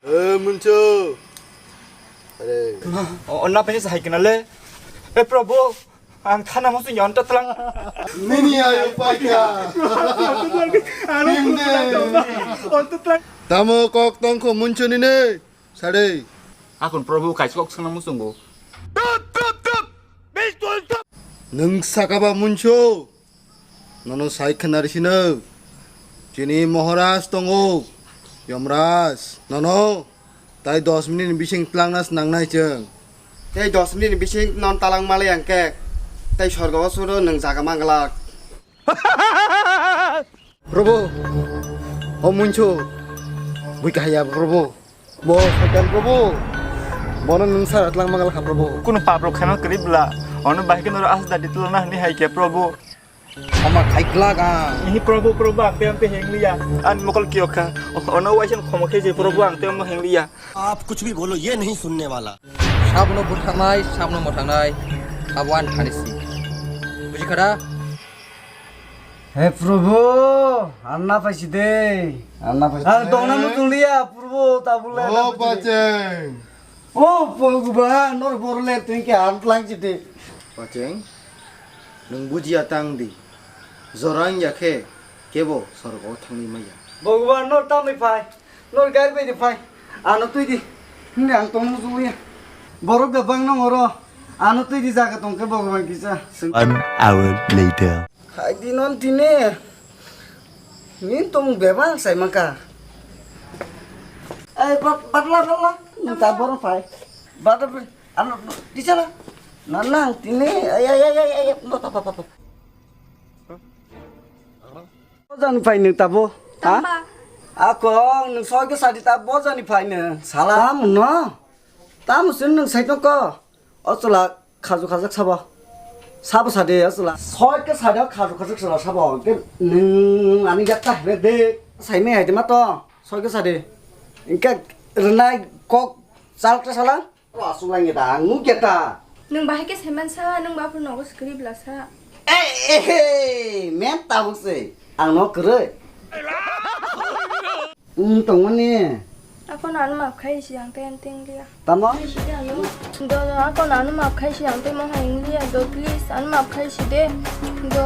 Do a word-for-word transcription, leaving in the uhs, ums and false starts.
Eh, Muncho. Are. O, onna peni sahai kena le. Eh, Prabhu, ang thana mo sing yonta tlang. Nini ayo paika. Aro Tinde. Onta tlang. Tamo kok tongkho Muncho nini. Sade. Akon Prabhu kaisa kok sangna muchungo. Nwng sakaba Muncho. Nono sai khwnari sino. Chini Maharaj tongo. Yamraj. Nono. Tai dos minute ni bising tlangna swnangnai chwng. Tei dos minute ni bising non talang malai ang khe. Tei sorgo o suro nwng jaga manglak. Prabhu, o Muncho, bui kahaya Prabhu, bo Saitan Prabhu, bono nwng sara tlang mangal kha Prabhu. Kunu pap rok khana kwrwi bla, ono bahai khe noro as dadi tlana hwnwi hai khe Prabhu. Khoma khai glak ang. Ihi Prabhu, Prabhu, ang tei ang tei heng liya. Ani mokol kiyok kha, ono waisa khoma khe je Prabhu, ang tei ang heng liya. आप कुछ भी बोलो, ये नहीं सुनने वाला। Sabno bwtharnai, sabno mwthangnai, abo ani thani si. Buji kha da? He Prabhu, anna paisi de. Anna paisi de. Ang tongna muchung liya, Prabhu, tabule. O pacheng. O Bhagwan, nor borle tui ke ang tlang si de. Pacheng, nwng bujiya tang di. Jorang ya khe, kebo sorgo thangwi maya. Bhagwan, nor tamni phai. Nor gari bai de phai. Ano tui di. Hwnwi ang tongna muchung liya. Borok da bang nang oro. Ano tui di jaga tong khe Bhagwan kisa. One hour later. Hai di non tine. Min tong bebang sai maka. Ai bat batla batla. Nta boro phai. Bat ano di sala. Nan nang tine. Ai ai ai ai ai. Bat bat bat bat. Bojani phai nwng tabo? Ha? Tamba. Akong nwng soi khe sadi ta bojani phai nwng. Sala. Tamo no? Tamo sin nwng sai tong ko? O chwla khaju khajak sabo. Sabo sadi o chwla. Soi khe sadi o khaju khajak chwla sabo. Ke nwng ani yak ta hre de. Sai me hai de ma to. Soi khe sadi. Inke rwnai kok chal khe sala. Aswk langya da, ang nukya ta. Nwng bahai khe saiman sa, nwng bo aphuru nogo swkri bwla sa. Eh, eh, eh, mem tabuk se. Ang no kwrwi. Hmm, tongmani. Ako no ano map khai si ang tei ang tei liya. Tamo? Do, do, ako no ano map khai si ang tei mo hai liya. Do, please, ano map khai si de. Do.